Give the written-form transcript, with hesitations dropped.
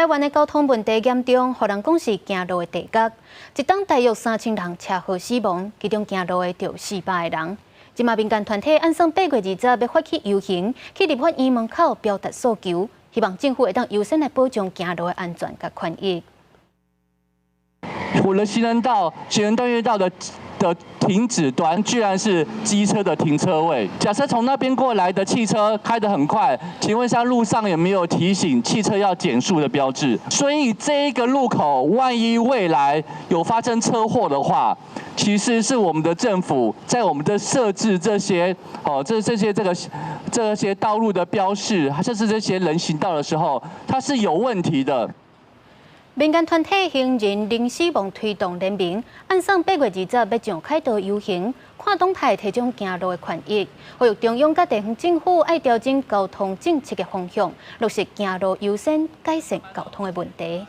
台灣的交通問題嚴重，予人講是行路的地獄。一冬大約3000人車禍死亡，其中行路的就有400個人。這馬民間團體按算8月20欲發起遊行，去立法院門口表達訴求，希望政府會當優先來保障行路的安全佮權益。我的行人道、行人專用道的停止端，居然是機車的停車位。假設從那邊過來的汽車開得很快，請問一下路上有沒有提醒汽車要減速的標誌？所以這一個路口，萬一未來有發生車禍的話，其實是我們的政府在我們的設置這些哦，這些道路的標示，甚至這些人行道的時候，它是有問題的。民間團體行人零死亡推動聯盟，按算8月20欲上凱道遊行，看黨派提倡行路的權益，呼籲中央佮地方政府愛調整交通政策的方向，落實行路優先，改善交通的問題。